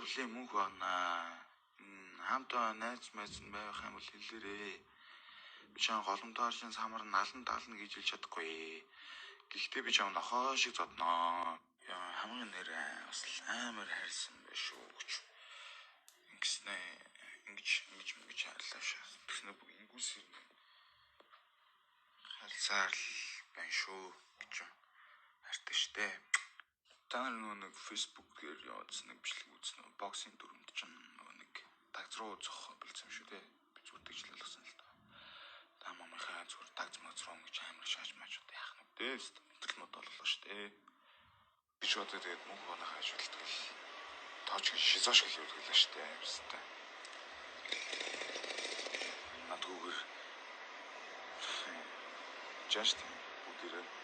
Хүлээ мөнх байна. Хамт найз майз нь байх юм бол хэлээрээ. Би чам голомтоор шин самар налан дална гэж хэлж чадахгүй. Гэхдээ би чам нохоо шиг зодноо. Яа хамгийн нэр бас амар хайрсан байх шүү гэж. Ингэснэ ингэж ингэж ингэж хайрлаа шээ. Тэгснэ бүх ингүүс хайрласаар л байна шүү гэж хайртай штэ. Та нар нөгөө нэг Facebook дээр явуулсан нэг бичлэг үзсэн үү? Боксing дүрмэнд чинь нөгөө нэг дагз руу зохих болцсон юм шүү дээ. Би зүгээр тэгжлэл болгосон л доо. Та мамынхаа зүгээр дагз мац руу ингэж амар шааж мааж одоо яах нь вэ? Мэдрэл мод боллоо шүү дээ. Би ч одоо тэгээд мөнх банахаа шүлтгэл тооч гэж шизоош гэж явуулгалаа шүү дээ. Хэвээ. Надгүйгээр жааш тийм бүгдээрээ